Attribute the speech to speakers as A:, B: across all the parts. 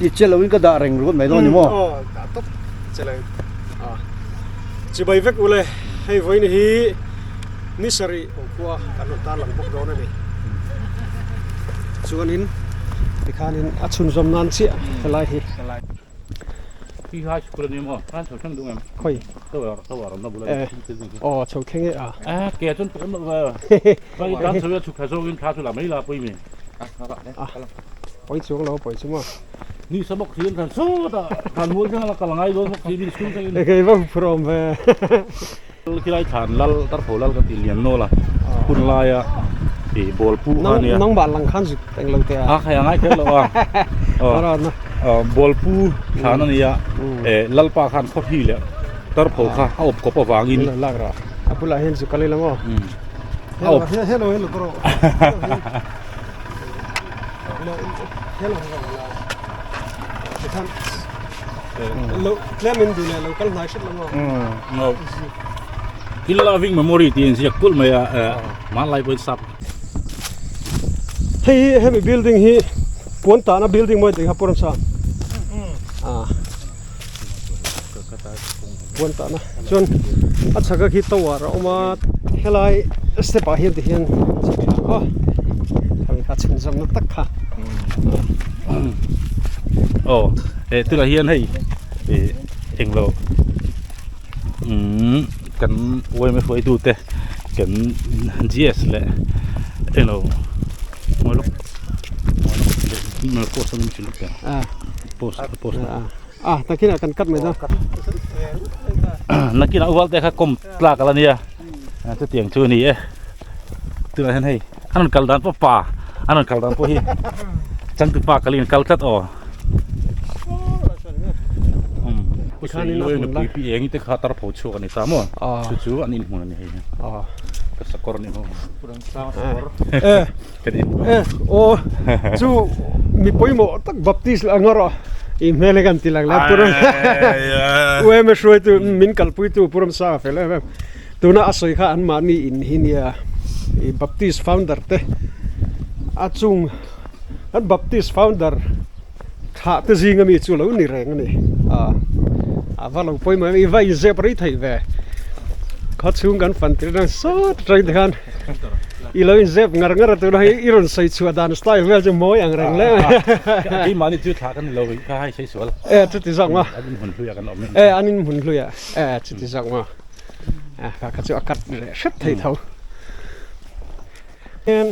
A: Ti che loin ka dah reng ringawt mai dawn a ni maw?
B: Aw dah tawp che lo a chibai vek ule hei vawiin hi ni sarih awmkhua kan rawn tarlang bawk dawn a ni chuanin tikhanin a chhunzawm nan chiah helai hi.
C: Hi school ani maw khan chho thleng duh em?
B: Khawi?
C: Tower tower awmna bula
B: eh aw chho thleng e a.
C: Eh ke chuan pawh awm loh ve. Vai tan chho chhuk thla zawngin thla chu la mai la pawi mi.
B: Pawi chuang lo pawi chu maw.
C: Ni sa bawk thil than sawtah than mual thleng a kal ngai dawn bawk si min school thlengin.
B: Kei va phur awm ve.
C: Khilai thlan lal tarpho lal kan tih lian nawl a hun laia ih ball pu kha ania.
B: Nangmah lang khan zuk eng lo teh a.
C: A khai a ngai kher lo a. Ball pu thlan ania eh lalpa khan khawhri leh tarpho kha a awp kawp avangin.
B: Lak rawh a bulah hian zuk a lei lo maw.
C: A awp.
B: Hello hello bro. Hello hello. Tikhan lo tlem in duh leh lo kal hnai hret lo maw.
C: No. Thil loving memory tih in ziak kulh mai a hmanlai pawhin sap.
B: Hei hi hemi building hi puan tahna building mawi tih kha pawh sa a puan tahna chuan a chhaka khi tower a awm a helai step ah hian ti hian aw khami kha chhunzawmna tak kha.
C: Aw eh tunah hian hei ih englo umm kan yma hruaitute kan GS leh englo ngawi lawk ngawi lawk post a min hrilh lawk
B: ang
C: post post
B: a nakinah kan cut mai dawn
C: nakinah ual te kha kawm tlak a la nia chutiang chu a ni e tunah hian hei an rawn kal dan pawh pa an rawn kal dan pawh hi changtupa kalin kal tlat aw nupui pi eng te kha tar pho chhuak a ni ta maw chu chu an inhmun a ni hei ka sakawr a ni maw ka ni
B: aw chu mi pawimawh tak baptist la anga rawh i hmel hi kan ti lang la puram u em hruaitu min kalpuitu puram sa fel em em Tuna a sawi kha anmahni in hi nia i Baptist founder te a chung an Baptist founder thlah te zinga mi chu lo ni reng a ni a a va lo pawimawh em i va inzep rei theih ve khaw chhung kan fan tir atang sawt atang te khan i lo inzep ngar ngar a tuna hei i rawn sawi chhuah dan style vel chu mawi ang reng le
C: keimahni chu thlah kan ni lo kha hai sawi sual
B: e chuti zawk maw
C: an inhmun hluiah kan awm
B: e an inhmun hluiah e chuti zawk maw. kha kha chu a cut leh hrep thei tho hian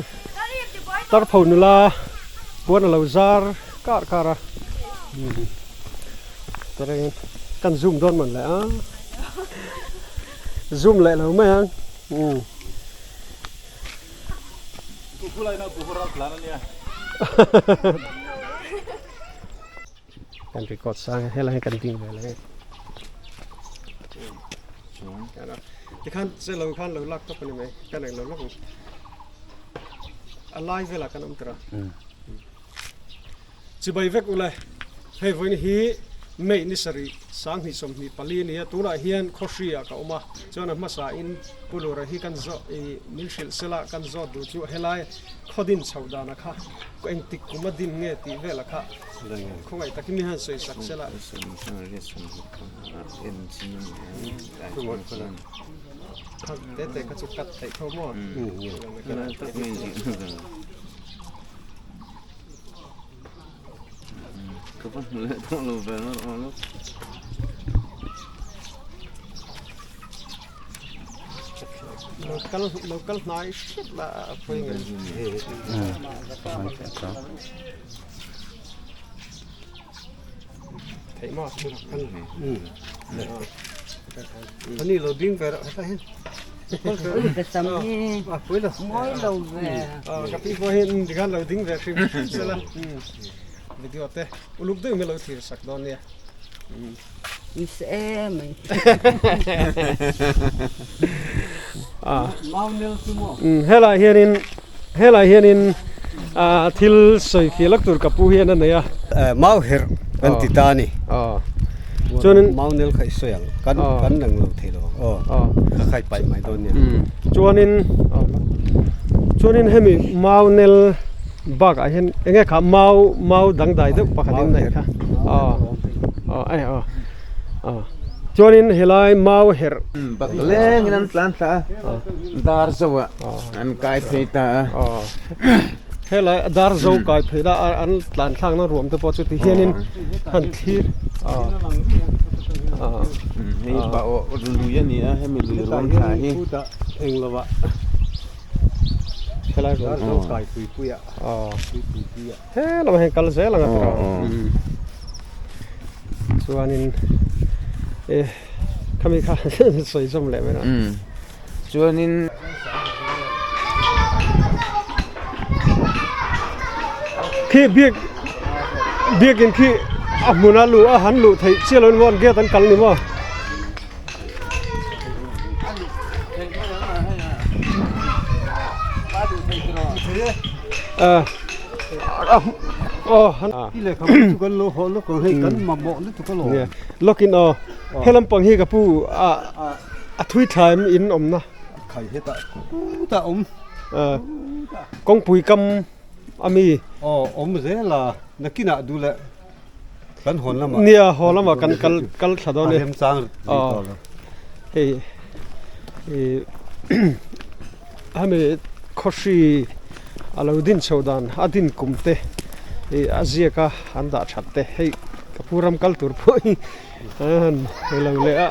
B: tarpho nula puan a lo zar kar kar a tareng kan zoom dawn man leh a zoom leh lo mai ang umm. Kan record sang a helai hi kan ding ve leh tikhan che lo khan lo lak tawp a ni mai kan eng lo lawk ang a lai velah kan awm tura chibai vek ule hei vawiin hi May ni sarih sanghnih 24 a ni a tunah hian khawhri ah ka awm a chuan a hmasa in Pu Lura hi kan zawh ih min hrilh sela kan zawt duh chu helai khawdin chhoh dana kha engtik kum a din nge tih velah kha Khawngaih takin mi han sawi sak sela. Kha te te kha chu cut theih tho maw? Lo kal lo kal hnai hrep la a pawi ngei. Theih maw Ani lo ding ve rawh heta hian pui lo
D: mawi lo ve
B: ka pi pawh hian tikhan lo ding ve hrim hrim sela video te uluk deuh mai lo thlir sak dawn nia
D: Miss em mai
B: helai hianin helai hianin thil sawi fih lak tur ka pu hian a nei a
A: mau herh kan ti ta a ni
B: chuanin
A: mau nel kha i sawi ang kan kan lang lo thei lo ang ka khai paih mai dawn nia
B: chuanin chuanin hemi mau nel. Bakah hian eng nge kha mau mau dangdai deuh pakhat in neih kha aw aw ai aw aw chuanin helai mau herh
E: Bak lengin an tlan thla a dar zo ah an kai phei ta a.
B: Aw helai dar zo kai phei la an tlan thlakna ruam te pawh chu ti hianin han thlir aw aw.
E: Hei pa aw lui a ni a hemi lui ruam thla hi.
A: Englo ah.
B: Helai ruam
A: Dar zo kai pui pui ah.
B: Aw.
A: Pui pui pui ah.
B: He lamah hian kal zel ang a tiraw. Chuanin e khami kha sawi zawm leh mai a.
E: Chuanin.
B: Khi biak biakin khi a hmuna luh a han luh theih chiah lo ni maw an gate an kal ni maw. Lawkin aw he lampang hi ka pu a thui thlaim in awmna kawngpui kam ami
A: aw awm zel a nakinah duh leh. Kan hawn lamah.
B: Nia haw lamah kan kal kal thla dawn e.
A: A remchang rih tawh lo.
B: Hei ih hemi khawhri a lo din chho dan a din kum te ih a ziak a an dah that te hei ka pu ram kal tur pawh hi an han hmu lo leh a.